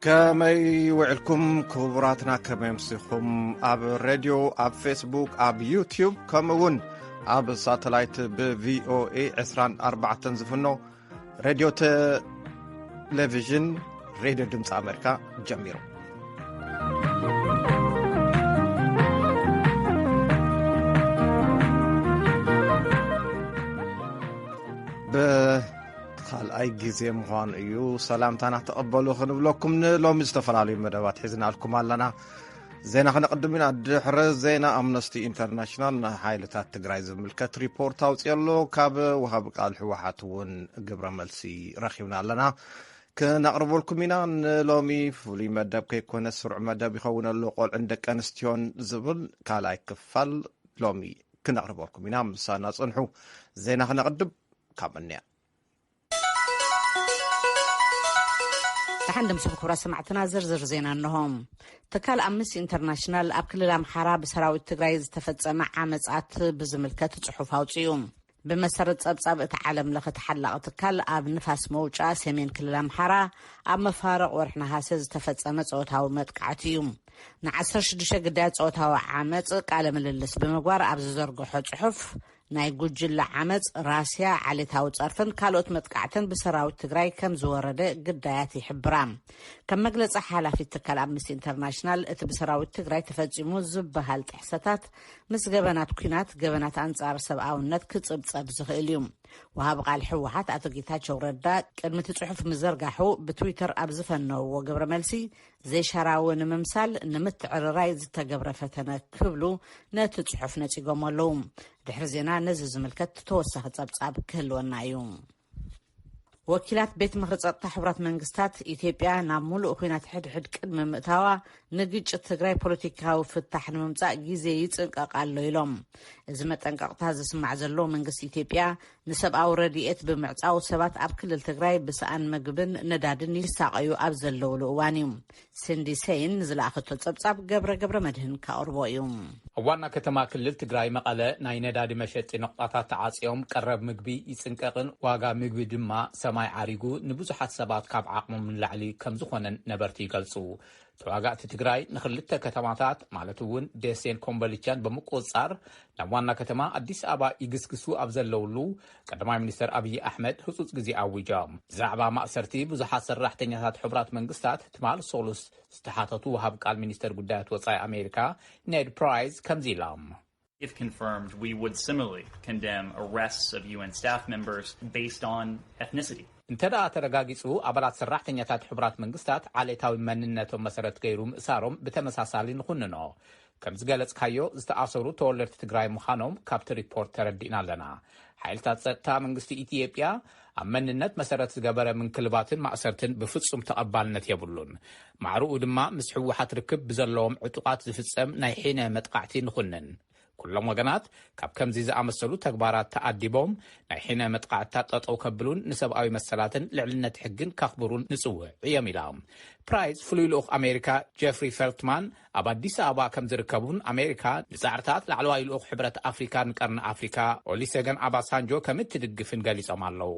ከመይ ውዕልኩም ክቡራትና፣ ከመይ ኣምሲኹም? ኣብ ሬድዮ፣ ኣብ ፌስቡክ፣ ኣብ ዩትዩብ፣ ከምኡ እውን ኣብ ሳተላይት ብ ቪ ኦ ኤ ዕስራን ኣርባዕተን ዝፍኖ ሬድዮ፣ ቴሌቪዥን፣ ሬድዮ ድምፂ ኣሜሪካ ጀሚሩ። ብካልኣይ ግዜ ምዃኑ እዩ ሰላምታና ተቐበሉ ክንብለኩም፣ ንሎሚ ዝተፈላለዩ መደባት ሒዝናልኩም ኣለና። ዜና ክነቕድም ኢና። ድሕሪ ዜና፣ ኣምነስቲ ኢንተርናሽናል ንሓይልታት ትግራይ ዝምልከት ሪፖርት ኣውፅኦ ኣሎ። ካብ ወሃቢ ቃል ህወሓት እውን ግብረ መልሲ ረኺብና ኣለና፣ ክነቕርበልኩም ኢና። ንሎሚ ፍሉይ መደብ ከይኮነ ስሩዕ መደብ ይኸውን ኣሎ፣ ቆልዕን ደቂ ኣንስትዮን ዝብል ካልኣይ ክፋል ሎሚ ክነቕርበልኩም ኢና። ምሳና ጽንሑ። ዜና ክነቕድም ካብ እንያ። ደሓን ደምስኹም ክቡራት ሰማዕትና፣ ዝርዝር ዜና እንሆ። ትካል ኣምነስቲ ኢንተርናሽናል ኣብ ክልል ኣምሓራ ብሰራዊት ትግራይ ዝተፈጸመ ዓመጻት ብዝምልከት ጽሑፍ ኣውጺኡ። ብመሰረት ጸብጻብ እቲ ዓለም ለኸ ተሓላቒ ትካል፣ ኣብ ንፋስ መውጫ ሰሜን ክልል ኣምሓራ ኣብ መፋርቕ ወርሒ ነሃሰ ዝተፈጸመ ጾታዊ መጥቃዕቲ እዩ። ንዓሰርተ ሽዱሽተ ግዳያት ጾታዊ ዓመጽ ቃለ ምልልስ ብምግባር ኣብ ዝዘርግሖ ጽሑፍ፣ ናይ ጉጅለ ዓመጽ ራስያ ዓሌታዊ ጸርፍን ካልኦት መጥቃዕትን ብሰራዊት ትግራይ ከም ዝወረደ ግዳያት ይሕብራ። ከም መግለጺ ሓላፊት ትካል ኣምነስቲ ኢንተርናሽናል፣ እቲ ብሰራዊት ትግራይ ተፈጺሙ ዝበሃል ጥሕሰታት ምስ ገበናት ኲናት፣ ገበናት ኣንጻር ሰብኣውነት ክጽብጸብ ዝኽእል እዩ። ወሃቢ ቃል ህወሓት ኣቶ ጌታቸው ረዳ ቅድሚ እቲ ጽሑፍ ምዝርጋሑ ብትዊተር ኣብ ዝፈነውዎ ግብረ መልሲ፣ ዘይሻራዊ ንምምሳል ንምትዕርራይ ዝተገብረ ፈተነ ክብሉ ነቲ ጽሑፍ ነጺጎሞ ኣለዉ። ድሕሪ ዜና ነዚ ዝምልከት ተወሳኺ ጸብጻብ ክህልወና እዩ። ወኪላት ቤት ምኽሪ ጸጥታ ሕቡራት መንግስታት፣ ኢትዮጵያ ናብ ሙሉእ ኲናት ሕድሕድ ቅድሚ ምእታዋ ንግጭት ትግራይ ፖለቲካዊ ፍታሕ ንምምጻእ ግዜ ይጽንቀቕ ኣሎ ኢሎም። እዚ መጠንቀቕታ ዝስማዕ ዘሎ መንግስቲ ኢትዮጵያ ንሰብኣዊ ረድኤት ብምዕጻው ሰባት ኣብ ክልል ትግራይ ብሰኣን ምግብን ነዳድን ይሳቐዩ ኣብ ዘለውሉ እዋን እዩ። ሲንዲ ሴይን ንዝለኣኸቶ ጸብጻብ ገብረ ገብረ መድህን ካቕርቦ እዩ። ኣብ ዋና ከተማ ክልል ትግራይ መቐለ ናይ ነዳዲ መሸጢ ነቑጣታት ተዓጽዮም፣ ቀረብ ምግቢ ይጽንቀቕን ዋጋ ምግቢ ድማ ሰማይ ዓሪጉ ንብዙሓት ሰባት ካብ ዓቕሞም ንላዕሊ ከም ዝኾነን ነበርቲ ይገልጹ። ተዋጋእቲ ትግራይ ንኽልተ ከተማታት ማለት እውን ደሴን ኮምቦልቻን ብምቁጽጻር ናብ ዋና ከተማ ኣዲስ ኣበባ ይግስግሱ ኣብ ዘለውሉ፣ ቀዳማይ ሚኒስተር ኣብይ ኣሕመድ ህጹጽ ግዜ ኣዊጆም። ብዛዕባ ማእሰርቲ ብዙሓት ሰራሕተኛታት ሕቡራት መንግስታት ትማል ሶሉስ ዝተሓተቱ ወሃብ ቃል ሚኒስተር ጉዳያት ወጻኢ ኣሜሪካ ኔድ ፕራይስ ከምዚ ኢሎም። If confirmed, we would similarly condemn arrests of U N staff members based on ethnicity. እንተ ደኣ ተረጋጊጹ፣ ኣባላት ሰራሕተኛታት ሕቡራት መንግስታት ዓሌታዊ መንነቶም መሰረት ገይሩ ምእሳሮም ብተመሳሳሊ ንኹንኖ። ከም ዝገለጽካዮ፣ ዝተኣሰሩ ተወለድቲ ትግራይ ምዃኖም ካብቲ ሪፖርት ተረዲእና ኣለና። ሓይልታት ጸጥታ መንግስቲ ኢትዮጵያ ኣብ መንነት መሰረት ዝገበረ ምንክልባትን ማእሰርትን ብፍጹም ተቐባልነት የብሉን። ማዕርኡ ድማ ምስ ህወሓት ርክብ ብዘለዎም ዕጡቓት ዝፍጸም ናይ ሒነ መጥቃዕቲ ንኹንን። ኩሎም ወገናት ካብ ከምዚ ዝኣመሰሉ ተግባራት ተኣዲቦም ናይ ሒነ መጥቃዕትታት ጠጠው ከብሉን ንሰብኣዊ መሰላትን ልዕልነት ሕግን ከኽብሩን ንጽውዕ እዮም ኢሎም። ፕራይስ ፍሉይ ልኡኽ ኣሜሪካ ጀፍሪ ፌልትማን ኣብ ኣዲስ ኣበባ ከም ዝርከቡን ኣሜሪካ ንጻዕርታት ላዕለዋይ ልኡኽ ሕብረት ኣፍሪካ ንቀርኒ ኣፍሪካ ኦሊሰገን ኣባሳንጆ ከም እትድግፍን ገሊጾም ኣለዉ።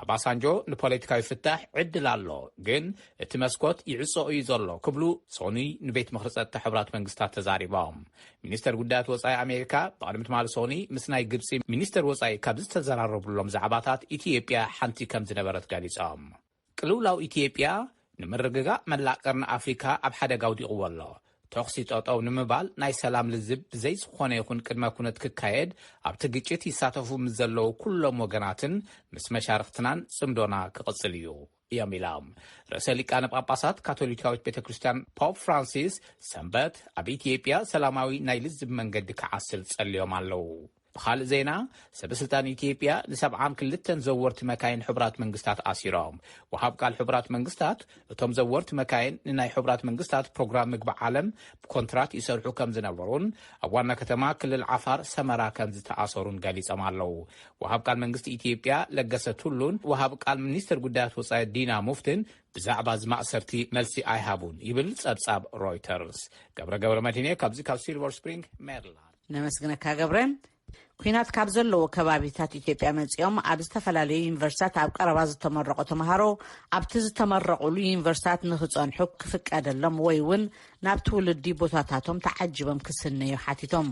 ኣባሳንጆ ንፖለቲካዊ ፍታሕ ዕድል ኣሎ፣ ግን እቲ መስኮት ይዕጾ እዩ ዘሎ ክብሉ ሶኒ ንቤት ምኽሪ ጸጥታ ሕቡራት መንግስታት ተዛሪቦም። ሚኒስተር ጉዳያት ወጻኢ ኣሜሪካ ብቕድሚ ትማሊ ሶኒ ምስ ናይ ግብጺ ሚኒስተር ወጻኢ ካብ ዝተዘራረቡሎም ዛዕባታት ኢትዮጵያ ሓንቲ ከም ዝነበረት ገሊጾም። ቅልውላው ኢትዮጵያ ንምርግጋእ መላእ ቀርኒ ኣፍሪካ ኣብ ሓደጋ ኣውዲቕዎ ኣሎ። ተኹሲ ጠጠው ንምባል ናይ ሰላም ልዝብ ብዘይ ዝኾነ ይኹን ቅድመ ኩነት ክካየድ ኣብቲ ግጭት ይሳተፉ ምስ ዘለዉ ኩሎም ወገናትን ምስ መሻርኽትናን ጽምዶና ክቕጽል እዩ እዮም ኢሎም። ርእሰ ሊቃነ ጳጳሳት ካቶሊካዊት ቤተ ክርስቲያን ፖፕ ፍራንሲስ ሰንበት ኣብ ኢትዮጵያ ሰላማዊ ናይ ልዝብ መንገዲ ክዓስል ጸልዮም ኣለዉ። ብኻልእ ዜና፣ ሰበ ስልጣን ኢትዮጵያ ንሰብዓን ክልተን ዘወርቲ መካይን ሕቡራት መንግስታት ኣሲሮም። ወሃብ ቃል ሕቡራት መንግስታት፣ እቶም ዘወርቲ መካይን ንናይ ሕቡራት መንግስታት ፕሮግራም ምግቢ ዓለም ብኮንትራት ይሰርሑ ከም ዝነበሩን ኣብ ዋና ከተማ ክልል ዓፋር ሰመራ ከም ዝተኣሰሩን ገሊጾም ኣለዉ። ወሃብ ቃል መንግስቲ ኢትዮጵያ ለገሰ ቱሉን ወሃብ ቃል ሚኒስትር ጉዳያት ወጻኢ ዲና ሙፍትን ብዛዕባ እዚ ማእሰርቲ መልሲ ኣይሃቡን ይብል ጸብጻብ ሮይተርስ። ገብረ ገብረ መድህኔ ካብዚ ካብ ሲልቨር ስፕሪንግ ሜሪላንድ። ነመስግነካ ገብረ። ኲናት ካብ ዘለዎ ከባቢታት ኢትዮጵያ መጺኦም ኣብ ዝተፈላለዩ ዩኒቨርሲታት ኣብ ቀረባ ዝተመረቑ ተምሃሮ ኣብቲ ዝተመረቑሉ ዩኒቨርሲታት ንኽጸንሑ ክፍቀደሎም ወይ እውን ናብ ትውልዲ ቦታታቶም ተዓጅቦም ክስነዩ ሓቲቶም።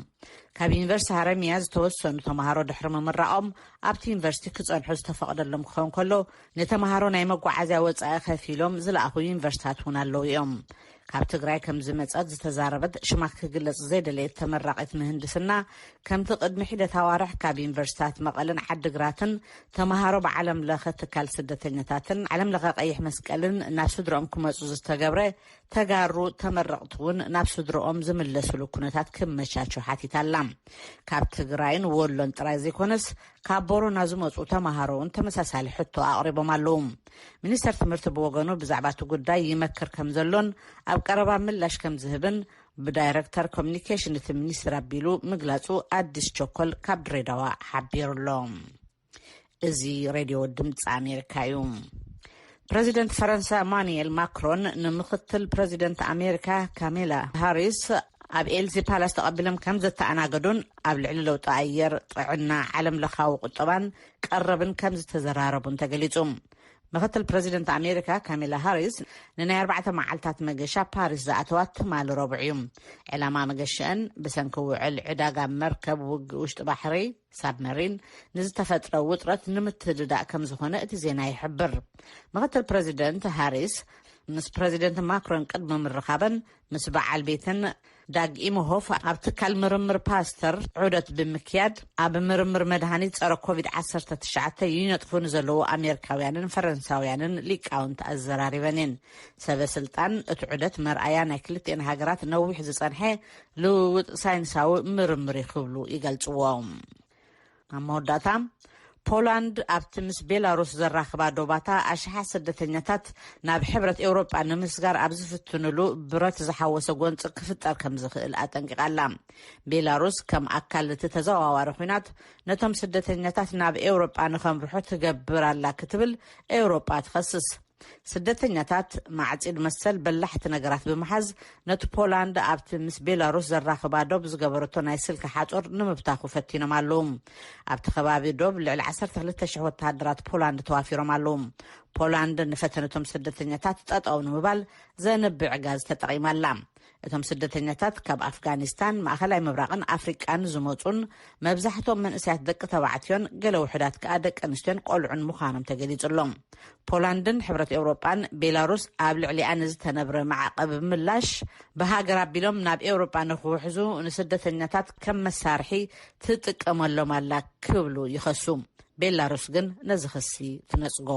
ካብ ዩኒቨርሲቲ ሃረሚያ ዝተወሰኑ ተምሃሮ ድሕሪ ምምራቖም ኣብቲ ዩኒቨርሲቲ ክጸንሑ ዝተፈቕደሎም ክኸውን ከሎ፣ ንተምሃሮ ናይ መጓዓዝያ ወጻኢ ከፊሎም ዝለኣኹ ዩኒቨርሲታት እውን ኣለዉ እዮም። ካብ ትግራይ ከም ዝመጸት ዝተዛረበት ሽማ ክግለጽ ዘይደለየት ተመራቒት ምህንድስና፣ ከምቲ ቅድሚ ሒደት ኣዋርሕ ካብ ዩኒቨርሲታት መቐለን ዓድግራትን ተምሃሮ ብዓለም ለኸ ትካል ስደተኛታትን ዓለም ለኸ ቀይሕ መስቀልን ናብ ስድሮኦም ክመጹ ዝተገብረ፣ ተጋሩ ተመረቕቲ እውን ናብ ስድሮኦም ዝምለስሉ ኩነታት ክመቻቹ ሓቲታ ኣላ። ካብ ትግራይን ወሎን ጥራይ ዘይኮነስ፣ ካብ ቦረና ዝመጹ ተምሃሮ እውን ተመሳሳሊ ሕቶ ኣቕሪቦም ኣለዉ። ሚኒስተር ትምህርቲ ብወገኑ ብዛዕባ እቲ ጉዳይ ይመክር ከም ዘሎን ኣብ ቀረባ ምላሽ ከም ዝህብን ብዳይረክተር ኮሚኒኬሽን እቲ ሚኒስትር ኣቢሉ ምግላጹ ኣዲስ ቸኮል ካብ ድሬዳዋ ሓቢሩ ኣሎ። እዚ ሬድዮ ድምፂ ኣሜሪካ እዩ። ፕረዚደንት ፈረንሳ ኢማኑኤል ማክሮን ንምኽትል ፕረዚደንት ኣሜሪካ ካሜላ ሃሪስ ኣብ ኤልዚ ፓላስ ተቐቢሎም ከም ዘተኣናገዱን ኣብ ልዕሊ ለውጢ ኣየር፣ ጥዕና፣ ዓለም ለኻዊ ቁጠባን ቀረብን ከም ዝተዘራረቡን ተገሊጹ። ምኽትል ፕረዚደንት ኣሜሪካ ካሜላ ሃሪስ ንናይ ኣርባዕተ መዓልታት መገሻ ፓሪስ ዝኣተዋ ትማሊ ረቡዕ እዩ። ዕላማ መገሽአን ብሰንኪ ውዕል ዕዳጋ መርከብ ውግእ ውሽጢ ባሕሪ ሳብመሪን ንዝተፈጥረ ውጥረት ንምትድዳእ ከም ዝኾነ እቲ ዜና ይሕብር። ምኽትል ፕረዚደንት ሃሪስ ምስ ፕረዚደንት ማክሮን ቅድሚ ምርኻበን ምስ በዓል ቤተን ዳግ ኢምሆፍ ኣብ ትካል ምርምር ፓስተር ዑደት ብምክያድ ኣብ ምርምር መድሃኒት ጸረ ኮቪድ ዓሰርተ ትሽዓተ ይነጥፉ ንዘለዉ ኣሜሪካውያንን ፈረንሳውያንን ሊቃውንቲ ኣዘራሪበን እየን። ሰበ ስልጣን እቲ ዑደት መርኣያ ናይ ክልቲኤን ሃገራት ነዊሕ ዝጸንሐ ልውውጥ ሳይንሳዊ ምርምር እዩ ክብሉ ይገልጽዎ። ኣብ መወዳእታ፣ ፖላንድ ኣብቲ ምስ ቤላሩስ ዘራኽባ ዶባታ ኣሽሓት ስደተኛታት ናብ ሕብረት ኤውሮጳ ንምስጋር ኣብ ዝፍትንሉ ብረት ዝሓወሰ ጎንፂ ክፍጠር ከም ዝኽእል ኣጠንቂቓ ኣላ። ቤላሩስ ከም ኣካል እቲ ተዘዋዋሪ ኲናት ነቶም ስደተኛታት ናብ ኤውሮጳ ንኸምርሑ ትገብር ኣላ ክትብል ኤውሮጳ ትኸስስ። ስደተኛታት ማዕጺድ መሰል በላሕቲ ነገራት ብምሓዝ ነቲ ፖላንድ ኣብቲ ምስ ቤላሩስ ዘራኽባ ዶብ ዝገበረቶ ናይ ስልኪ ሓጹር ንምብታኹ ፈቲኖም ኣለዉ። ኣብቲ ከባቢ ዶብ ልዕሊ ዓሰርተ ክልተ ሽሕ ወተሃደራት ፖላንድ ተዋፊሮም ኣለዉ። ፖላንድ ንፈተነቶም ስደተኛታት ጠጠው ንምባል ዘንብዕ ጋዝ ተጠቒማ ኣላ። እቶም ስደተኛታት ካብ ኣፍጋኒስታን፣ ማእኸላይ ምብራቕን ኣፍሪቃን ዝመጹን መብዛሕትኦም መንእሰያት ደቂ ተባዕትዮን ገለ ውሑዳት ከኣ ደቂ ኣንስትዮን ቆልዑን ምዃኖም ተገሊጹ ኣሎ። ፖላንድን ሕብረት ኤውሮጳን ቤላሩስ ኣብ ልዕሊኣ ንዝተነብረ ማዕቐብ ምላሽ ብሃገር ኣቢሎም ናብ ኤውሮጳ ንክውሕዙ ንስደተኛታት ከም መሳርሒ ትጥቀመሎም ኣላ ክብሉ ይኸሱ። ቤላሩስ ግን ነዚ ክሲ ትነጽጎ።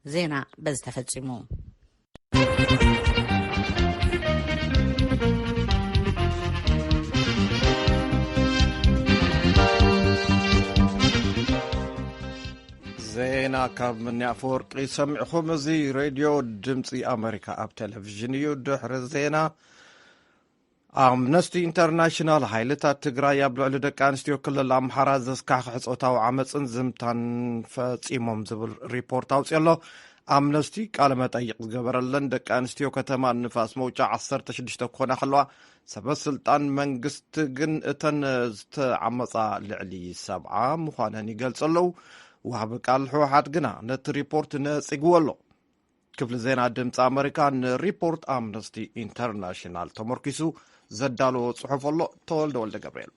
ዜና በዚ ተፈጺሙ። ዜና ካብ ምንያ ኣፈወርቂ ሰሚዕኹም። እዚ ሬድዮ ድምፂ ኣመሪካ ኣብ ቴሌቪዥን እዩ። ድሕሪ ዜና፣ ኣምነስቲ ኢንተርናሽናል፣ ሓይልታት ትግራይ ኣብ ልዕሊ ደቂ ኣንስትዮ ክልል ኣምሓራ ዘስካሕክሕ ጾታዊ ዓመፅን ዝምታን ፈፂሞም ዝብል ሪፖርት ኣውፅኦ ኣሎ። ኣምነስቲ ቃለ መጠይቕ ዝገበረለን ደቂ ኣንስትዮ ከተማ ንፋስ መውጫ ዓሰርተ ሽዱሽተ ክኾና ከለዋ፣ ሰበ ስልጣን መንግስቲ ግን እተን ዝተዓመፃ ልዕሊ ሰብዓ ምዃነን ይገልፁ ኣለዉ። ወሃቢ ቃል ህወሓት ግና ነቲ ሪፖርት ነፂግዎ ኣሎ። ክፍሊ ዜና ድምፂ ኣመሪካ ንሪፖርት ኣምነስቲ ኢንተርናሽናል ተመርኪሱ ዘዳለዎ ጽሑፍ ኣሎ። ተወልደ ወልደ ገብርኤል።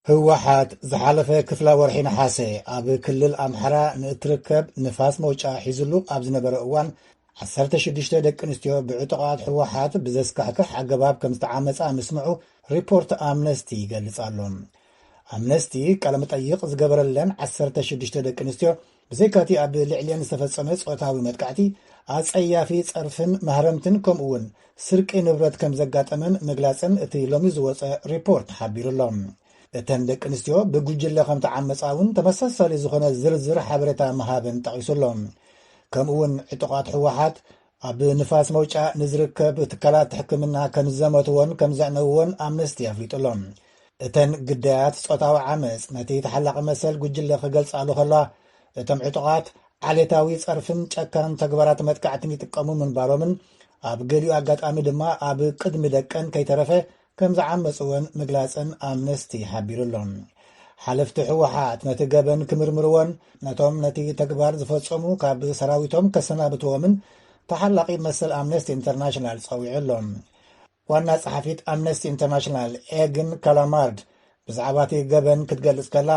ህወሓት ዝሓለፈ ክፍላ ወርሒ ነሓሰ ኣብ ክልል ኣምሓራ ንእትርከብ ንፋስ መውጫ ሒዝሉ ኣብ ዝነበረ እዋን፣ ዓሰርተ ሽዱሽተ ደቂ ኣንስትዮ ብዕጡቓት ህወሓት ብዘስካሕክሕ ኣገባብ ከም ዝተዓመጻ ምስምዑ ሪፖርት ኣምነስቲ ይገልጽ ኣሎ። ኣምነስቲ ቃለ መጠይቕ ዝገበረለን ዓሰርተ ሽዱሽተ ደቂ ኣንስትዮ፣ ብዘይካቲ ኣብ ልዕሊአን ዝተፈጸመ ጾታዊ መጥቃዕቲ፣ ኣጸያፊ ጸርፍን ማህረምትን ከምኡ እውን ስርቂ ንብረት ከም ዘጋጠመን ምግላጸን እቲ ሎሚ ዝወጸ ሪፖርት ሓቢሩ ኣሎ። እተን ደቂ ኣንስትዮ ብጉጅለ ከም ተዓመጻ እውን ተመሳሳሊ ዝኾነ ዝርዝር ሓበሬታ ምሃበን ጠቒሱ ኣሎ። ከምኡ እውን ዕጡቓት ህወሓት ኣብ ንፋስ መውጫ ንዝርከብ ትካላት ሕክምና ከም ዝዘመትዎን ከም ዘዕነውዎን ኣምነስቲ ኣፍሊጡ ኣሎ። እተን ግዳያት ጾታዊ ዓመጽ ነቲ ተሓላቒ መሰል ጉጅለ ክገልጻሉ ከለዋ፣ እቶም ዕጡቓት ዓሌታዊ ጸርፍን ጨካን ተግባራት መጥቃዕትን ይጥቀሙ ምንባሮምን ኣብ ገሊኡ ኣጋጣሚ ድማ ኣብ ቅድሚ ደቀን ከይተረፈ ከም ዝዓመጽወን ምግላጸን ኣምነስቲ ሓቢሩ ኣሎ። ሓለፍቲ ህወሓት ነቲ ገበን ክምርምርዎን ነቶም ነቲ ተግባር ዝፈጸሙ ካብ ሰራዊቶም ከሰናብትዎምን ተሓላቒ መሰል ኣምነስቲ ኢንተርናሽናል ጸዊዑ ኣሎ። ዋና ጸሓፊት ኣምነስቲ ኢንተርናሽናል ኤግን ካላማርድ ብዛዕባ እቲ ገበን ክትገልጽ ከላ፣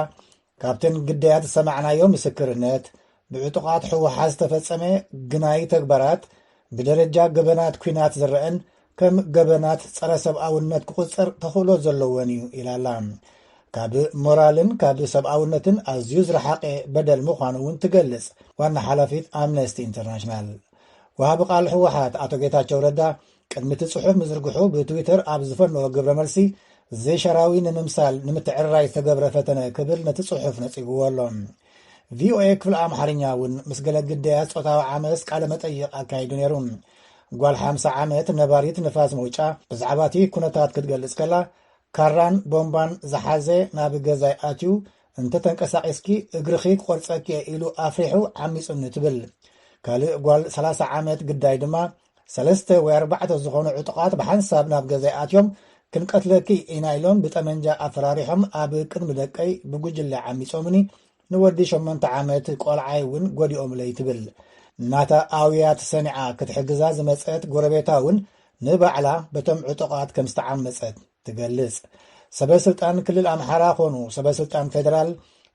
ካብተን ግዳያት ዝሰማዕናዮ ምስክርነት፣ ብዕጡቓት ህወሓት ዝተፈጸመ ግናይ ተግባራት ብደረጃ ገበናት ኲናት ዝረአን ከም ገበናት ጸረ ሰብኣውነት ክቑጸር ተኽእሎ ዘለዎን እዩ ኢላ ኣላ። ካብ ሞራልን ካብ ሰብኣውነትን ኣዝዩ ዝረሓቐ በደል ምዃኑ እውን ትገልጽ ዋና ሓላፊት ኣምነስቲ ኢንተርናሽናል። ወሃቢ ቃል ህወሓት ኣቶ ጌታቸው ረዳ ቅድሚ እቲ ጽሑፍ ምዝርግሑ ብትዊተር ኣብ ዝፈነዎ ግብረ መልሲ፣ ዘይሻራዊ ንምምሳል ንምትዕርራይ ዝተገብረ ፈተነ ክብል ነቲ ጽሑፍ ነጺግዎ ኣሎ። ቪኦኤ ክፍሊ ኣምሓርኛ እውን ምስ ገለ ግዳያት ጾታዊ ዓመስ ቃለ መጠይቕ ኣካይዱ ነይሩ። ጓል ሓምሳ ዓመት ነባሪት ንፋስ መውጫ ብዛዕባ እቲ ኩነታት ክትገልጽ ከላ፣ ካራን ቦምባን ዝሓዘ ናብ ገዛይ ኣትዩ፣ "እንተ ተንቀሳቒስኪ እግርኺ ክቆርጸኪ እየ" ኢሉ ኣፍሪሑ ዓሚጹኒ ትብል። ካልእ ጓል ሰላሳ ዓመት ግዳይ ድማ ሰለስተ ወይ ኣርባዕተ ዝኾኑ ዕጡቓት ብሓንሳብ ናብ ገዛይ ኣትዮም፣ "ክንቀትለኪ ኢና" ኢሎም ብጠመንጃ ኣፈራሪሖም ኣብ ቅድሚ ደቀይ ብጉጅለ ዓሚጾምኒ፣ ንወዲ ሸሞንተ ዓመት ቆልዓይ እውን ጎዲኦምለይ ትብል። ናታ ኣውያት ሰኒዓ ክትሕግዛ ዝመጸት ጎረቤታ እውን ንባዕላ በቶም ዕጡቓት ከም ዝተዓመጸት ትገልጽ። ሰበ ስልጣን ክልል ኣምሓራ ኮኑ ሰበ ስልጣን ፌደራል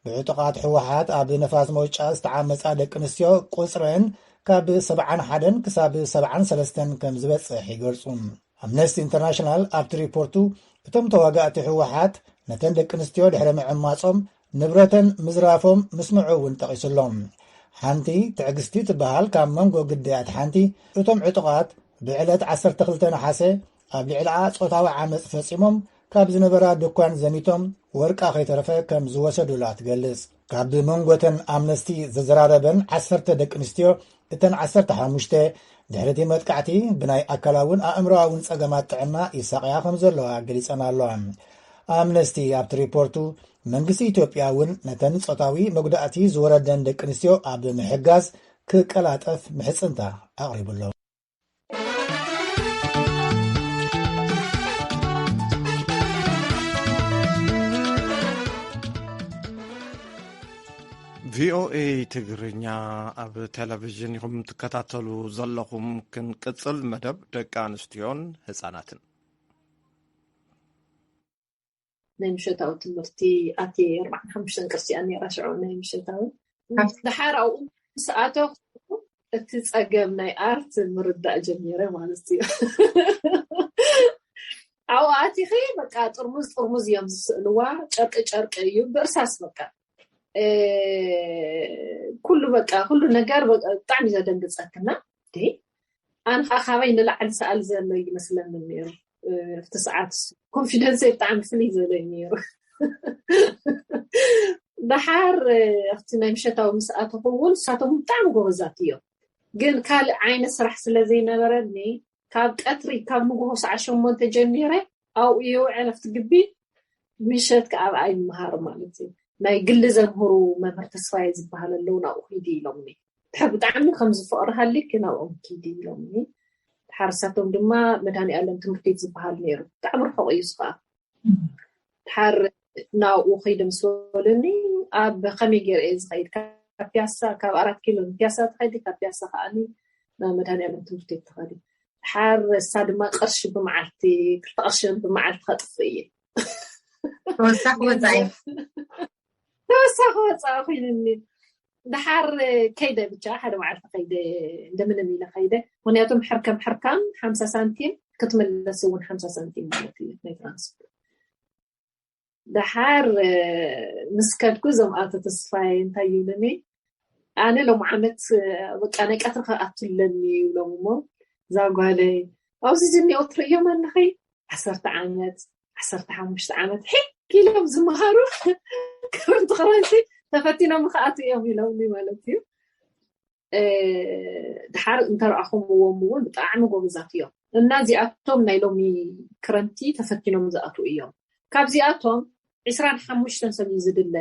ብዕጡቓት ህወሓት ኣብ ነፋስ መውጫ ዝተዓመጻ ደቂ ኣንስትዮ ቁጽረን ካብ ሰብዓን ሓደን ክሳብ ሰብዓን ሰለስተን ከም ዝበጽሕ ይገልጹ። ኣምነስቲ ኢንተርናሽናል ኣብቲ ሪፖርቱ እቶም ተዋጋእቲ ህወሓት ነተን ደቂ ኣንስትዮ ድሕሪ ምዕማጾም ንብረተን ምዝራፎም ምስምዑ እውን ጠቒሱ ኣሎ። ሓንቲ ትዕግስቲ ትበሃል ካብ መንጎ ግዳያት ሓንቲ፣ እቶም ዕጡቓት ብዕለት ዓሰርተ ክልተ ነሓሰ ኣብ ልዕሊኣ ጾታዊ ዓመጽ ፈጺሞም ካብ ዝነበራ ድኳን ዘሚቶም ወርቃ ከይተረፈ ከም ዝወሰዱላ ትገልጽ። ካብ መንጎተን ኣምነስቲ ዘዘራረበን ዓሰርተ ደቂ ኣንስትዮ፣ እተን ዓሰርተ ሓሙሽተ ድሕሪ እቲ መጥቃዕቲ ብናይ ኣካላውን ኣእምሮኣውን ጸገማት ጥዕና ይሳቐያ ከም ዘለዋ ገሊጸን ኣለዋ። ኣምነስቲ ኣብቲ ሪፖርቱ፣ መንግስቲ ኢትዮጵያ እውን ነተን ጾታዊ መጉዳእቲ ዝወረደን ደቂ ኣንስትዮ ኣብ ምሕጋዝ ክቀላጠፍ ምሕጽንታ ኣቕሪቡ ኣሎ። ቪኦኤ ትግርኛ ኣብ ቴሌቪዥን ኢኹም ትከታተሉ ዘለኹም። ክንቅጽል መደብ ደቂ ኣንስትዮን ህጻናትን። ናይ ምሸታዊ ትምህርቲ ኣትየ ኣርባዕን ሓሙሽተን ቅርሲኣን ነይራ ሽዑ ናይ ምሸታዊ። ደሓር ኣብኡ ምስ ኣተኹ እቲ ጸገም ናይ ኣርት ምርዳእ ጀሚረ ማለት እዩ። ኣብኡ ኣቲኺ በቃ ጥርሙዝ ጥርሙዝ እዮም ዝስእልዋ፣ ጨርቂ ጨርቂ እዩ ብእርሳስ በቃ። እ፣ ኩሉ በቃ ኩሉ ነገር በቃ ብጣዕሚ ዘደንግጸክና። እንዴ፣ ኣነ ከዓ ካባይ ንላዕሊ ሰኣሊ ዘሎ ይመስለኒ ነይሩ። እ፣ ኣብቲ ሰዓት እሱ ኮንፊደንሰይ ብጣዕሚ ፍልይ ዝበለ እዩ ነይሩ። ደሓር፣ እ፣ ኣብቲ ናይ ምሸታዊ ምስ ኣተኹ እውን ንሳቶም ብጣዕሚ ጎበዛት እዮም። ግን ካልእ ዓይነት ስራሕ ስለ ዘይነበረኒ ካብ ቀትሪ ካብ ንግሆ ሰዓት ሸሞንተ ጀሚረ ኣብኡ የውዕል ኣብቲ ግቢ፣ ምሸት ከዓ ኣብኣ ይመሃር ማለት እዩ። ናይ ግሊ ዘምህሩ መምህር ተስፋዬ ዝበሃል ኣለዉ፣ ናብኡ ኪዲ ኢሎምኒ። ድሕር ብጣዕሚ ከም ዝፍቕሪ ሃሊኪ ናብኦም ኪዲ ኢሎምኒ። ድሓር ንሳቶም ድማ መድሃኒኣለም ትምህርቲ ቤት ዝበሃል ነይሩ፣ ብጣዕሚ ርሑቕ እዩ እዚ ከዓ። ድሓር ናብኡ ከይደ ምስ በሉኒ፣ ኣብ ከመይ ገይረ እየ ዝኸይድ? ካብ ፒያሳ፣ ካብ ኣራት ኪሎ ንፒያሳ ትኸዲ፣ ካብ ፒያሳ ከዓኒ ናብ መድሃኒኣለም ትምህርቲ ቤት ትኸዲ። ድሓር እሳ ድማ ቅርሺ ብመዓልቲ፣ ክልተ ቅርሺ ብመዓልቲ ከጥፍእ እየ። ተወሳኺ ወፃኢ። ተወሳኺ ወፃኢ ኮይኑኒ። ድሓር ከይደ ብቻ፣ ሓደ መዓልቲ ከይደ፣ እንደምንም ኢለ ከይደ። ምክንያቱም ሕርከም ሕርካም ሓምሳ ሳንቲም፣ ክትምለስ እውን ሓምሳ ሳንቲም ማለት እዩ ናይ ትራንስፖርት። ደሓር፣ እ፣ ምስ ከድኩ እዞም ኣቶ ተስፋዬ እንታይ ይብሉኒ? ኣነ ሎም ዓመት፣ እ፣ በቃ ናይ ቀትሪ ክኣቱ ኣለኒ ይብሎም እሞ፣ እዛ ጓለይ፣ ኣብዚ ዝኒኦ ትርእዮም ኣለኺ? ዓሰርተ ዓመት፣ ዓሰርተ ሓሙሽተ ዓመት፣ ሒ፣ ኪሎም ዝመሃሩ ክረምቲ ክረምቲ ተፈቲኖም ክኣቱ እዮም ኢሎምኒ ማለት እዩ። ድሓር እንተረኣኹምዎም እውን ብጣዕሚ ጎበዛት እዮም። እና እዚኣቶም ናይ ሎሚ ክረምቲ ተፈቲኖም ዝኣትዉ እዮም። ካብዚኣቶም ዕስራን ሓሙሽተን ሰብ እዩ ዝድለ።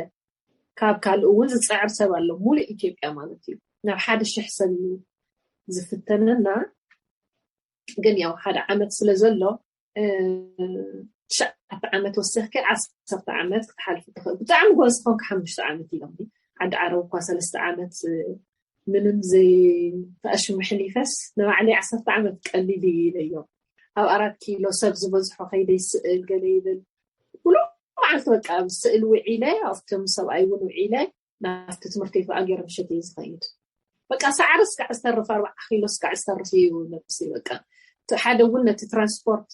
ካብ ካልእ እውን ዝፅዕር ሰብ ኣሎ። ሙሉእ ኢትዮጵያ ማለት እዩ። ናብ ሓደ ሽሕ ሰብ እዩ ዝፍተነና። ግን ያው ሓደ ዓመት ስለ ዘሎ ትሽዓተ ዓመት ወሲኽኪ ዓሰርተ ዓመት ክትሓልፊ ትኽእል። ብጣዕሚ ጎበዝ ዝኾንኪ ሓሙሽተ ዓመት ኢሎም። ዓዲ ዓረብ እኳ ሰለስተ ዓመት ምንም ዘይተኣሽሙ ሕሊፈስ ንባዕለይ ዓሰርተ ዓመት ቀሊል እዩ ኢለዮም። ኣብ ኣራት ኪሎ ሰብ ዝበዝሖ ከይደ ይስእል ገለ ይብል። ኩሉ መዓልቲ በቃ ኣብ ስእል ውዒለ ኣብቶም ሰብኣይ እውን ውዒለ ናብቲ ትምህርቲ ቤት በኣ ገይረ ምሸት እየ ዝኸይድ። በቃ ሳዕሪ እስካዕ ዝተርፍ ኣርባዓ ኪሎ እስካዕ ዝተርፍ እዩ ነብሲ በቃ ሓደ እውን ነቲ ትራንስፖርት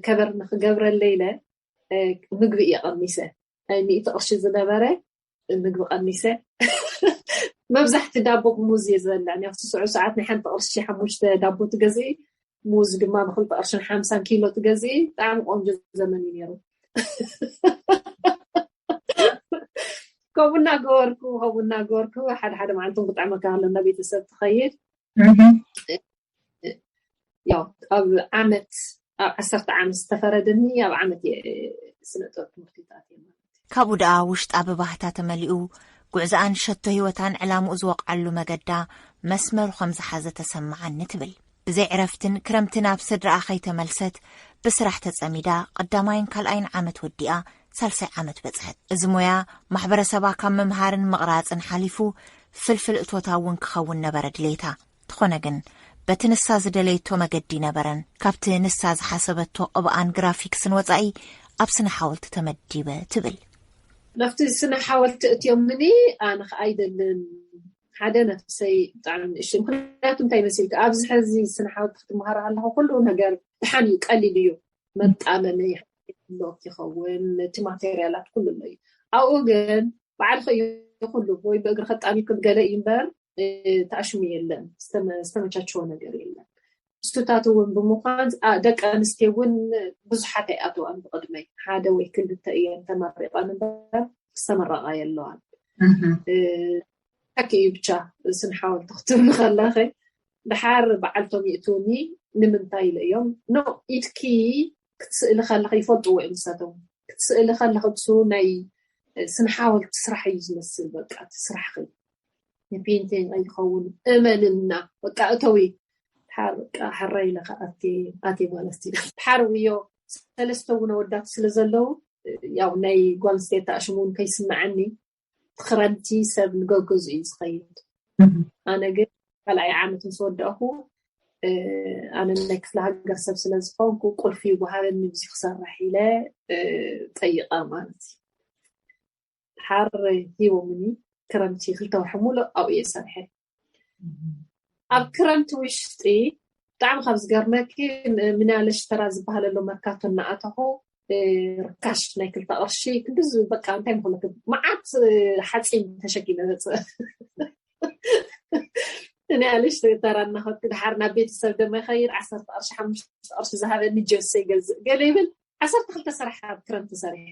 ከበር ንክገብረለ ኢለ ምግቢ እየ ቀኒሰ። ናይ ሚእቲ ቅርሺ ዝነበረ ምግቢ ቀኒሰ። መብዛሕቲ ዳቦ ብሙዝ እየ ዝበልዕ። ኣብቲ ስዑ ሰዓት ናይ ሓንቲ ቅርሺ ሓሙሽተ ዳቦ ትገዝኢ፣ ሙዝ ድማ ብክልተ ቅርሽን ሓምሳን ኪሎ ትገዝኢ። ብጣዕሚ ቆንጆ ዘመን እዩ ነይሩ። ከምኡ እናገበርኩ ከምኡ እናገበርኩ ሓደ ሓደ መዓልቲ ክጥዕመካ ከሎ ናብ ቤተሰብ ትኸይድ። ያው ኣብ ዓመት ኣብ ዓሰርተ ዓመት ዝተፈረደኒ ኣብ ዓመት እየ ስነ ጥበብ ትምህርቲ ተኣትየ ማለት እዩ። ካብኡ ደኣ ውሽጣ ብባህታ ተመሊኡ ጉዕዞኣን ሸቶ ህይወታን ዕላምኡ ዝወቕዓሉ መገዳ መስመሩ ከም ዝሓዘ ተሰምዓኒ ትብል። ብዘይ ዕረፍትን ክረምትን ኣብ ስድራኣ ከይተመልሰት ብስራሕ ተጸሚዳ ቀዳማይን ካልኣይን ዓመት ወዲኣ ሳልሳይ ዓመት በጽሐት። እዚ ሞያ ማሕበረሰባ ካብ ምምሃርን ምቕራጽን ሓሊፉ ፍልፍል እቶታ እውን ክኸውን ነበረ ድሌታ። ተኾነ ግን በቲ ንሳ ዝደለየቶ መገዲ ነበረን። ካብቲ ንሳ ዝሓሰበቶ ቅብኣን ግራፊክስን ወጻኢ ኣብ ስነ ሓወልቲ ተመዲበ ትብል። ናብቲ ስነ ሓወልቲ እትዮምኒ ኣነ ከዓ ኣይደልን ሓደ ነፍሰይ ብጣዕሚ ንእሽቶ ምክንያቱ እንታይ መሲልካ ኣብዚ ሕዚ ስነ ሓወልቲ ክትመሃር ኣለኹ ኩሉ ነገር ድሓን እዩ ቀሊል እዩ መጣመሚ ሎክ ይኸውን እቲ ማቴርያላት ኩሉ ኣሎ እዩ ኣብኡ ግን ባዕልኸ እዩ ኩሉ ወይ ብእግሪ ከጣሚኩም ገለ እዩ እምበር ተኣሽሙ የለን ዝተመቻቸወ ነገር የለን ስቱታት እውን ብምዃን ደቂ ኣንስትዮ እውን ብዙሓት ኣይኣተዋን ብቅድመይ ሓደ ወይ ክልተ እየን ተመሪቐን እምበር ዝተመረቓ የለዋን ሓቂ እዩ ብቻ ስን ሓወልቲ ክትብሉ ከለኸ ድሓር በዓልቶም ይእትውኒ ንምንታይ ኢለ እዮም ኖ ኢድኪ ክትስእሊ ከለኸ ይፈልጥዎ እዮም ንሳቶም ክትስእሊ ከለኸ ብሱ ናይ ስን ሓወልቲ ስራሕ እዩ ዝመስል በቃ እቲ ስራሕኺ ንፔንቴን ኣይኸውን እመንና በቃ እተዊ ድሓር በቃ ሕራይ ኢለ ከኣቴ ኣቴ ማለት እዩ ድሓር ውዮ ሰለስተ እውን ኣወዳት ስለ ዘለዉ ያው ናይ ጓል ኣንስተይቲ ኣሽሙ እውን ከይስምዐኒ ክረምቲ ሰብ ንገገዝኡ እዩ ዝኸይድ ኣነ ግን ካልኣይ ዓመት ምስ ወዳእኹ ኣነ ናይ ክፍለ ሃገር ሰብ ስለ ዝኾንኩ ቁልፊ ይወሃበኒ ብዚ ክሰርሕ ኢለ ጠይቐ ማለት እዩ ሓር ሂቦምኒ ክረምቲ ክልተ ወርሒ ሙሉእ ኣብኡ እየ ሰርሐ ኣብ ክረምቲ ውሽጢ ብጣዕሚ ካብ ዝገርመኪ ምናለ ሽተራ ዝበሃለሎ መርካቶ እናኣተኹ ርካሽ ናይ ክልተ ቅርሺ ክንዲ በቃ እንታይ ምክለክ መዓት ሓፂን ተሸኪመ መፅእ ንያለሽ ተራ እናኸድኩ ድሓር ናብ ቤተሰብ ደማ ይኸይድ ዓሰርተ ቅርሺ ሓሙሽተ ቅርሺ ዝሃበኒ ጀሶ ይገዝእ ገለ ይብል ዓሰርተ ክልተ ስራሕ ኣብ ክረምቲ ሰሪሐ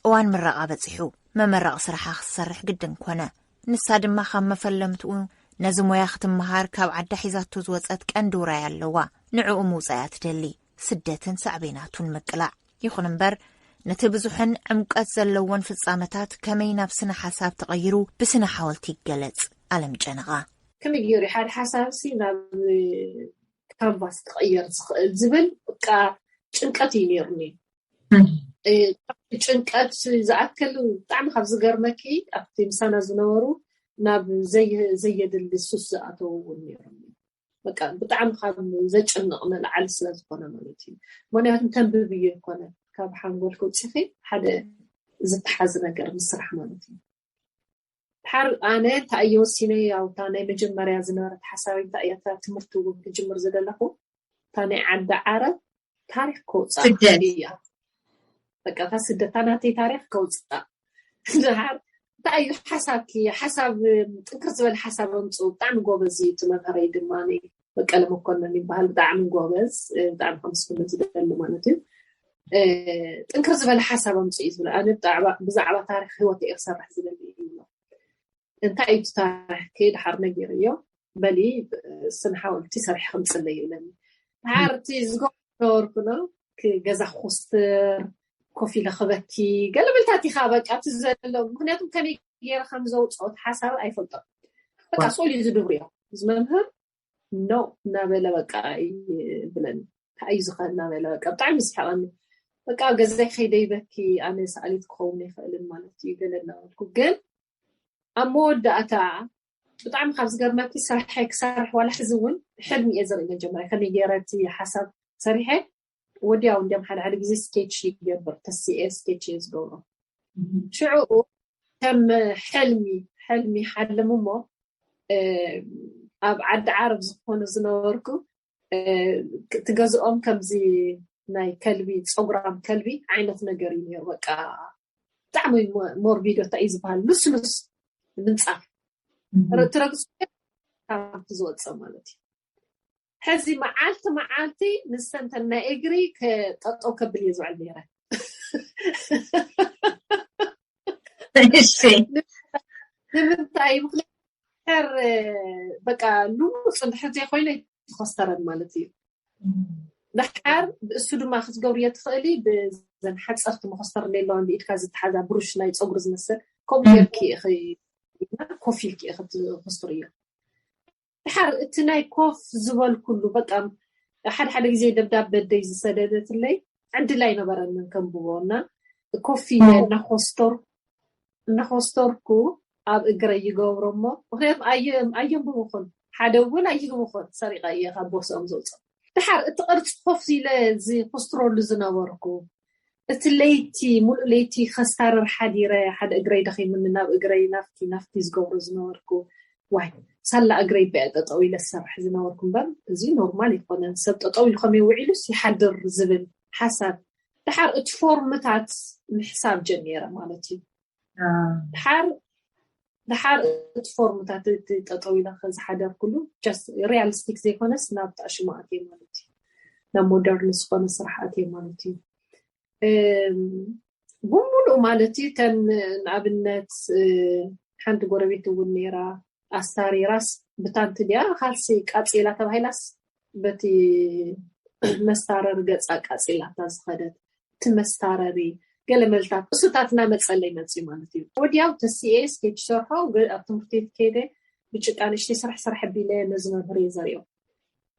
እዋን ምረቓ በጺሑ መመረቕ ስራሓ ክትሰርሕ ግድን ኮነ። ንሳ ድማ ካብ መፈለምትኡ ነዚ ሞያ ክትመሃር ካብ ዓዳ ሒዛቶ ዝወጸት ቀንዲ ውራይ ኣለዋ። ንዕኡ ምውጻእ እያ ትደሊ። ስደትን ሳዕቤናቱን ምቅላዕ። ይኹን እምበር ነቲ ብዙሕን ዕምቀት ዘለዎን ፍጻመታት ከመይ ናብ ስነ ሓሳብ ተቐይሩ ብስነ ሓወልቲ ይገለጽ። ኣለም ጨነቓ። ከመይ ገይሩ ሓደ ሓሳብሲ ናብ ካንቫስ ክቕየር ዝኽእል ዝብል በቃ ጭንቀት እዩ ነይሩኒ። ጭንቀት ዝኣክል ብጣዕሚ ካብ ዝገርመኪ ኣብቲ ምሳና ዝነበሩ ናብ ዘየድሊ ሱስ ዝኣተው እውን ነይሮም በቃ ብጣዕሚ ካብ ዘጭንቕ ንላዕሊ ስለ ዝኾነ ማለት እዩ ምክንያቱም ተንብብዮ ይኮነ ካብ ሓንጎል ከውፅኺ ሓደ ዝተሓዝ ነገር ምስራሕ ማለት እዩ ድሓር ኣነ እንታይ እየ ወሲነ ያው እታ ናይ መጀመርያ ዝነበረት ሓሳበይ እንታይ እያ እታ ትምህርቲ እውን ክጅምር ዝደለኹ እታ ናይ ዓዲ ዓረብ ታሪክ ከውፃእ ስደት እያ በቃ እታ ስደት እታ ናተይ ታሪክ ከውፃእ ድሓር እንታይ እዩ ሓሳብኪ ሓሳብ ጥንክር ዝበለ ሓሳብ ኣምፅኡ ብጣዕሚ ጎበዝ እዩ እቲ መምህረይ ድማ በቀለ መኮነን ይበሃል ብጣዕሚ ጎበዝ ብጣዕሚ ከምስግኖ ዝደሊ ማለት እዩ ጥንክር ዝበለ ሓሳብ ኣምፅእ እዩ ዝብል። ኣነ ብዛዕባ ታሪክ ህይወት እየ ክሰርሕ ዝደሊ እዩ። እንታይ እዩ ታሪክ? ድሓር ነጊር እዮ በሊ ስነ ሓወልቲ ሰሪሕ ከምፅለይ ይብለኒ። ድሓር እቲ ዝገበርኩ ነው ገዛ ክኩስትር ኮፍ ኢለ ክበኪ ገለ መልታት ኢኻ በቃ እቲ ዘሎ። ምክንያቱም ከመይ ገይረ ከም ዘውፅኦ እቲ ሓሳብ ኣይፈልጦን። በቃ ስኦል እዩ ዝድብርዮ እዚ መምህር። ኖ እናበለ በቃ ይብለኒ። እንታይ እዩ ዝኸ እናበለ በቃ ብጣዕሚ ዝስሕቐኒ። በቃ ኣብ ገዛይ ከይደ ይበኪ፣ ኣነ ሰኣሊት ክኸውን ኣይኽእልን ማለት እዩ ገለ እናበልኩ። ግን ኣብ መወዳእታ ብጣዕሚ ካብ ዝገርመኪ ስራሐይ ክሰርሕ ዋላ ሕዚ እውን ሕልሚ እየ ዘርኢ። መጀመርያ ከመይ ገይረ እቲ ሓሳብ ሰሪሐ ወዲያው እንዲም ሓደ ሓደ ግዜ ስኬች ይገብር፣ ተሲኤ ስኬች እየ ዝገብሮ። ሽዑ ከም ሕልሚ ሕልሚ ሓልም እሞ ኣብ ዓዲ ዓረብ ዝኾነ ዝነበርኩ ትገዝኦም ከምዚ ናይ ከልቢ ፀጉራም ከልቢ ዓይነት ነገር እዩ ነይሩ። በቃ ብጣዕሚ ሞርቢዶ እንታይ እዩ ዝበሃል ልስሉስ ምንፃፍ ትረግፁ ዝወፀ ማለት እዩ። ሕዚ መዓልቲ መዓልቲ ንሰንተን ናይ እግሪ ጠጠው ከብል እየ ዝውዕል ነይረ። ንምንታይ? ምክንያት በቃ ልሙፅ እንድሕር ዘይኮይነ ተኸስተረን ማለት እዩ። ድሓር እሱ ድማ ክትገብርዮ ትኽእሊ ብዘን ሓፀርቲ መኸስተር ኣለዋ ብኢድካ ዝተሓዛ ብሩሽ ናይ ፀጉሪ ዝመስል ከምኡ ጌርኪ ኮፍ ኢልኪ ክትኸስትርዮ። ድሓር እቲ ናይ ኮፍ ዝበልኩሉ በቃ ሓደ ሓደ ግዜ ደብዳበ ኣደይ ዝሰደደትለይ ዕድል ኣይነበረንን ከንብቦ እና ኮፍ ኢለ እናኮስተር እናኮስተርኩ ኣብ እግረይ ይገብሮ እሞ ምክንያቱም ኣየንብብኹን ሓደ እውን ኣይግብኹን ሰሪቐ እየ ካብ ቦርሶኦም ዘውፅኦ። ድሓር እቲ ቅርፂ ኮፍ ኢለ ዝኮስትረሉ ዝነበርኩ እቲ ለይቲ ሙሉእ ለይቲ ከስታርር ሓዲረ ሓደ እግረይ ደኺሙኒ ናብ እግረይ ናፍቲ ናፍቲ ዝገብሮ ዝነበርኩ ዋይ ሳላ እግረይ በያ ጠጠው ኢለ ዝሰርሕ ዝነበርኩ እምበር እዚ ኖርማል ኣይኮነን። ሰብ ጠጠው ኢሉ ከመይ ውዒሉስ ይሓድር ዝብል ሓሳብ ድሓር እቲ ፎርምታት ምሕሳብ ጀሚረ ማለት እዩ። ድሓር ድሓር እቲ ፎርምታት እቲ ጠጠው ኢለ ዝሓደርኩሉ ሪያሊስቲክ ዘይኮነስ ናብ ታሽሙ ኣትየ ማለት እዩ። ናብ ሞደርን ዝኾነ ስራሕ ኣትየ ማለት እዩ። ብምሉእ ማለት እዩ። ከም ንኣብነት ሓንቲ ጎረቤት እውን ነይራ ኣስታሪራስ ብታንቲ ድያ ካልሲ ቃፂላ ተባሂላስ በቲ መስታረሪ ገፃ ቃፂላታ ዝኸደት እቲ መስታረሪ ገለ መልታት እሱታት እናመፀለይ መፅዩ ማለት እዩ። ወዲያው ተሲኤ ስኬች ሰርሖ ኣብ ትምህርቲ ቤት ከይደ ብጭቃ ንእሽተይ ስራሕ ስራሕ ኣቢለ ነዚ መምህር እየ ዘሪኦ።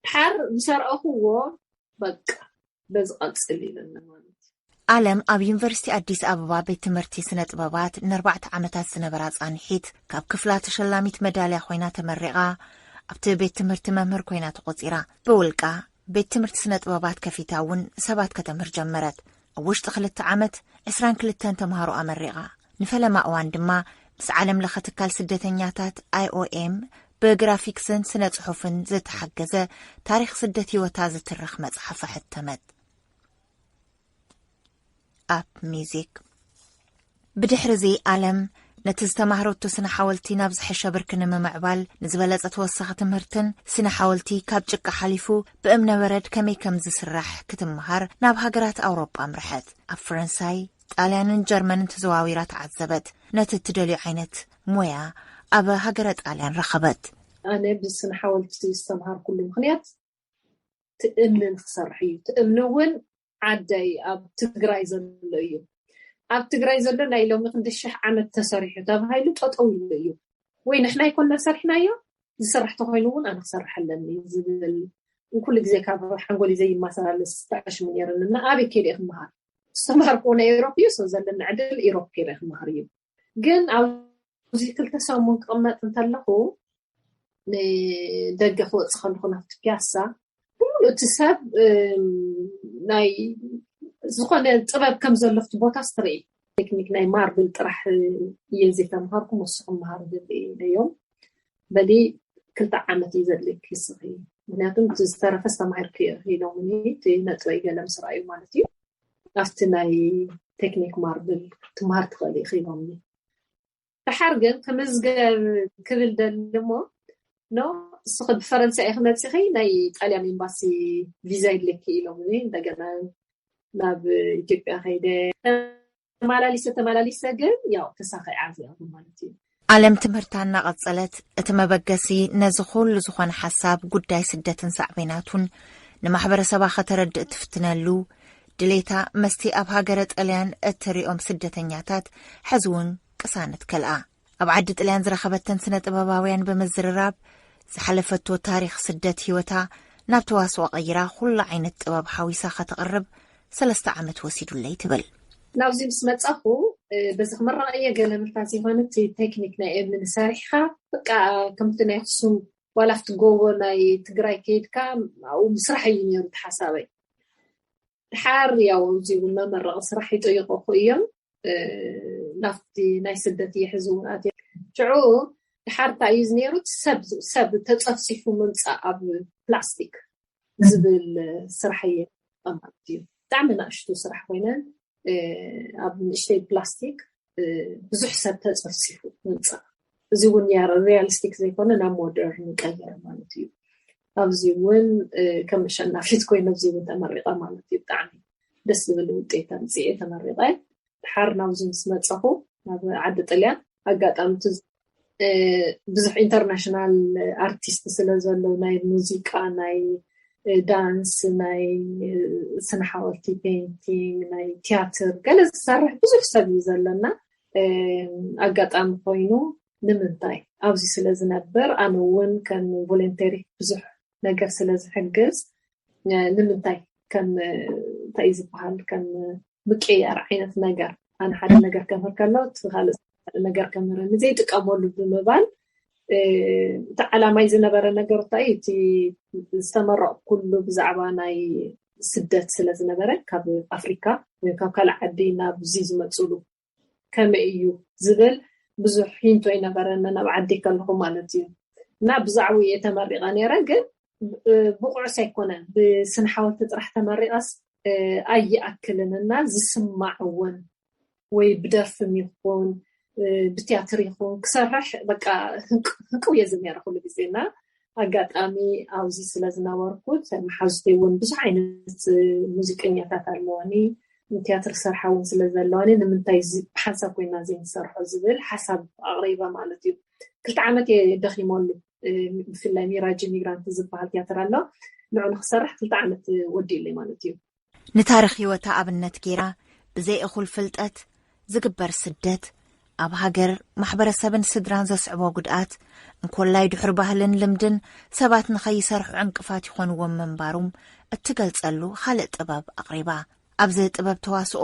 ድሓር ዝሰርአኹዎ በቃ በዚ ቀፅል ኢለኒ ማለት እዩ። ኣለም ኣብ ዩኒቨርሲቲ ኣዲስ ኣበባ ቤት ትምህርቲ ስነ ጥበባት ንኣርባዕተ ዓመታት ዝነበራ ፃንሒት ካብ ክፍላ ተሸላሚት መዳልያ ኮይና ተመሪቓ ኣብቲ ቤት ትምህርቲ መምህር ኮይና ተቆፂራ። ብውልቃ ቤት ትምህርቲ ስነ ጥበባት ከፊታ እውን ሰባት ከተምህር ጀመረት። ኣብ ውሽጢ ክልተ ዓመት ዕስራን ክልተን ተምሃሮ ኣመሪቓ። ንፈለማ እዋን ድማ ምስ ዓለም ለኸ ትካል ስደተኛታት ኣይኦኤም ብግራፊክስን ስነ ጽሑፍን ዝተሓገዘ ታሪኽ ስደት ህይወታ ዝትርኽ መጽሓፍ ኣሕተመት። ኣብ ሚዚክ ብድሕሪ እዚ ኣለም ነቲ ዝተማህረቶ ስነ ሓወልቲ ናብ ዝሐሸ ብርኪ ንምምዕባል ንዝበለጸ ተወሳኺ ትምህርትን ስነ ሓወልቲ ካብ ጭቃ ሓሊፉ ብእምነ በረድ ከመይ ከም ዝስራሕ ክትምሃር ናብ ሃገራት ኣውሮጳ ኣምርሐት። ኣብ ፈረንሳይ፣ ጣልያንን ጀርመንን ተዘዋዊራ ተዓዘበት። ነቲ እትደልዮ ዓይነት ሞያ ኣብ ሃገረ ጣልያን ረኸበት። ኣነ ብስነ ሓወልቲ ዝተምሃርኩሉ ምኽንያት ትእምን ክሰርሕ እዩ። ትእምኒ እውን ዓደይ ኣብ ትግራይ ዘሎ እዩ። ኣብ ትግራይ ዘሎ ናይ ሎሚ ክንዲ ሽሕ ዓመት ተሰሪሑ ተባሂሉ ጠጠው ኢሉ እዩ። ወይ ንሕና ይኮንና ሰርሕናዮ ዝስራሕ ተኮይኑ እውን ኣነ ክሰርሕ ኣለኒ ዝብል ንኩሉ ግዜ ካብ ሓንጎሊ ዘይማሰላለስ ተዕሽሙ ነይርኒ እና ኣበይ ከይደ ክመሃር ዝተማርኩ ናይ ኤሮፕ እዩ ሰው ዘለና ዕድል ኤሮፕ ከይደ ክመሃር እዩ። ግን ኣብዚ ክልተ ሰሙን ክቕመጥ እንተለኹ ንደገ ክወፅእ ከለኹ ናብቲ ፒያሳ ብምሉእ እቲ ሰብ ናይ ዝኾነ ጥበብ ከም ዘሎ ኣብቲ ቦታ ስትርኢ ቴክኒክ ናይ ማርብል ጥራሕ እየ ዘይተምሃርኩ መሱ ክመሃር ዝብል ኢለዮም በሊ ክልተ ዓመት እዩ ዘድልክ ይስኺ ምክንያቱም እቲ ዝተረፈ ዝተማሂርክ ኢሎምኒ እቲ ነጥበይ ገለ ምስ ረኣዩ ማለት እዩ ኣብቲ ናይ ቴክኒክ ማርብል ትምሃር ትኽእል ኢኺ ኢሎምኒ ድሓር ግን ክምዝገብ ክብል ደሊ እሞ ኖ እስኺ ብፈረንሳ ኢኺ መፂኺ ናይ ጣልያን ኤምባሲ ቪዛ የድልየኪ ኢሎምኒ እንደገና ናብ ኢትዮጵያ ከይደ ተመላሊሰ ተመላሊሰ ግን ያው ተሳኺዓ እዚኣ ማለት እዩ። ኣለም ትምህርታ እናቐጸለት፣ እቲ መበገሲ ነዚ ኩሉ ዝኾነ ሓሳብ ጉዳይ ስደትን ሳዕቤናቱን ንማሕበረሰባ ከተረድእ ትፍትነሉ ድሌታ፣ መስቲ ኣብ ሃገረ ጣልያን እትሪኦም ስደተኛታት ሕዚ እውን ቅሳነት ከልኣ። ኣብ ዓዲ ጥልያን ዝረኸበተን ስነ ጥበባውያን ብምዝርራብ፣ ዝሓለፈቶ ታሪኽ ስደት ህይወታ ናብ ተዋስኦ ቀይራ፣ ኩሉ ዓይነት ጥበብ ሓዊሳ ከተቕርብ ሰለስተ ዓመት ወሲዱለይ ትብል። ናብዚ ምስ መጻኹ፣ እ፣ በዚ ክምረቕ እየ ገለ ምልካ ዘይኮነ፣ እቲ ቴክኒክ ናይ እምኒ ሰሪሕኻ፣ በቃ፣ ከምቲ ናይ ኣኽሱም ዋላ ኣብቲ ጎቦ ናይ ትግራይ ከይድካ ኣብኡ ምስራሕ እዩ ነይሩ እቲ ሓሳበይ። ድሓር ያው እዚ እውን መመረቒ ስራሕ ይጠይቑኹ እዮም። እ፣ ናብቲ ናይ ስደት እየ ሕዚ እውን ኣትየ። ሽዑ ድሓር እንታይ እዩ ዝነይሩ? ሰብ፣ ሰብ ተጸፍጺፉ ምምጻእ ኣብ ፕላስቲክ ዝብል ስራሕ እየ ማለት እዩ። ብጣዕሚ ንኣሽቱ ስራሕ ኮይነን፣ እ፣ ኣብ ንእሽተይ ፕላስቲክ፣ እ፣ ብዙሕ ሰብ ተጸፍጺፉ ምምጻእ። እዚ እውን ያ ሪያሊስቲክ ዘይኮነ ናብ ሞደርን ቀይረ ማለት እዩ። ኣብዚ እውን፣ እ፣ ከም ኣሸናፊት ኮይነ ኣብዚ እውን ተመሪቐ ማለት እዩ። ብጣዕሚ ደስ ዝብል ውጤት ኣምፅኤ ተመሪቐ። ድሓር ናብዚ ምስ መፀኹ ናብ ዓዲ ጥልያን ኣጋጣሚ እቲ፣ እ፣ ብዙሕ ኢንተርናሽናል ኣርቲስት ስለ ዘሎ ናይ ሙዚቃ፣ ናይ፣ እ፣ ዳንስ፣ ናይ፣ እ፣ ስነ ሓወልቲ፣ ፔይንቲንግ፣ ናይ ቲያትር ገለ ዝሰርሕ ብዙሕ ሰብ እዩ ዘለና። እ፣ ኣጋጣሚ ኮይኑ ንምንታይ ኣብዚ ስለ ዝነብር ኣነ እውን ከም ቮለንተሪ ብዙሕ ነገር ስለ ዝሕግዝ፣ እ፣ ንምንታይ ከም፣ እ፣ እንታይ እዩ ዝበሃል፣ ከም ምቅያር ዓይነት ነገር፣ ኣነ ሓደ ነገር ከምህር ከሎ እቲ ካልእ ነገር ከምህረኒ ዘይጥቀመሉ ብምባል፣ እ፣ እቲ ዓላማይ ዝነበረ ነገር እንታይ እዩ? እቲ ዝተመረቕኩሉ ብዛዕባ ናይ ስደት ስለ ዝነበረ ካብ ኣፍሪካ ወይ ካብ ካልእ ዓዲ ናብዚ ዝመፅሉ ከመይ እዩ ዝብል ብዙሕ ሂንቶ ኣይነበረንን ኣብ ዓዲ ከለኹ ማለት እዩ። እና ብዛዕባኡ እየ ተመሪቐ ነይረ፣ ግን፣ እ፣ ብቑዕስ ኣይኮነን። ብስነ ሓወልቲ ጥራሕ ተመሪቐስ፣ እ፣ ኣይኣክልን እና ዝስማዕ እውን ወይ ብደርፍም ይኹን፣ እ፣ ብትያትር ይኹን ክሰርሕ በቃ ህንቅ-፣ ህንቅው እየ ዝብል ነይረ ኩሉ ግዜ። እና ኣጋጣሚ ኣብዚ ስለ ዝነበርኩ፣ መሓዙተይ እውን ብዙሕ ዓይነት፣ እ፣ ሙዚቀኛታት ኣለዋኒ፣ ቲያትር ሰርሓ እውን ስለ ዘለዋኒ፣ ንምንታይ እዚ ብሓንሳብ ኮይና ዘይንሰርሖ ዝብል ሓሳብ ኣቕሪበ ማለት እዩ። ክልተ ዓመት እየ ደኺመሉ። እ፣ ብፍላይ ሚራጅ ሚግራንት ዝበሃል ቲያትር ኣሎ። ንዑ ንክሰርሕ ክልተ ዓመት ወዲኡለይ ማለት እዩ። ንታሪኽ ህይወታ ኣብነት ገይራ፣ ብዘይ እኹል ፍልጠት ዝግበር ስደት፣ ኣብ ሃገር፣ ማሕበረሰብን ስድራን ዘስዕቦ ጉድኣት፣ እንኮላይ ድሑር ባህልን ልምድን ሰባት ንኸይሰርሑ ዕንቅፋት ይኾንዎም ምንባሩም እትገልጸሉ ካልእ ጥበብ ኣቕሪባ። ኣብዚ ጥበብ ተዋስኦ፣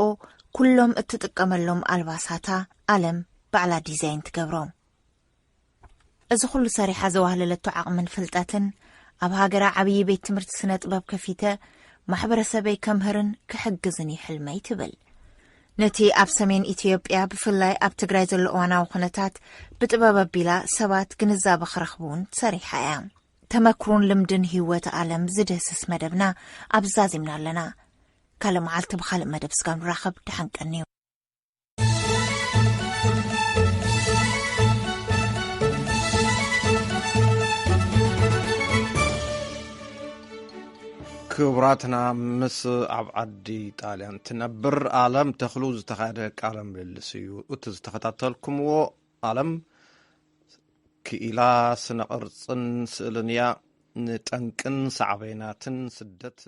ኩሎም እትጥቀመሎም ኣልባሳታ ኣለም ባዕላ ዲዛይን ትገብሮም። እዚ ኩሉ ሰሪሓ ዘዋህለለቶ ዓቕምን ፍልጠትን፣ ኣብ ሃገራ ዓብዪ ቤት ትምህርቲ ስነ ጥበብ ከፊተ፣ ማሕበረሰበይ ከምህርን ክሕግዝን እዩ ሕልመይ ትብል። ነቲ ኣብ ሰሜን ኢትዮጵያ፣ ብፍላይ ኣብ ትግራይ ዘሎ እዋናዊ ኩነታት ብጥበብ ኣቢላ ሰባት ግንዛበ ክረኽቡ እውን ሰሪሓ እያ። ተመክሮን ልምድን ህይወት ኣለም ዝድህስስ መደብና ኣብዚ ዛዚምና ኣለና። ካልእ መዓልቲ ብኻልእ መደብ ስጋብ ንራኸብ፣ ደሓን ቀንዩ። ክቡራትና፣ ምስ ኣብ ዓዲ ጣልያን ትነብር ኣለም ተኽሉ ዝተኻየደ ቃለ ምልልስ እዩ እቲ ዝተኸታተልኩምዎ። ኣለም ክኢላ ስነ ቅርጽን ስእልን እያ። ንጠንቅን ሳዕቤናትን ስደት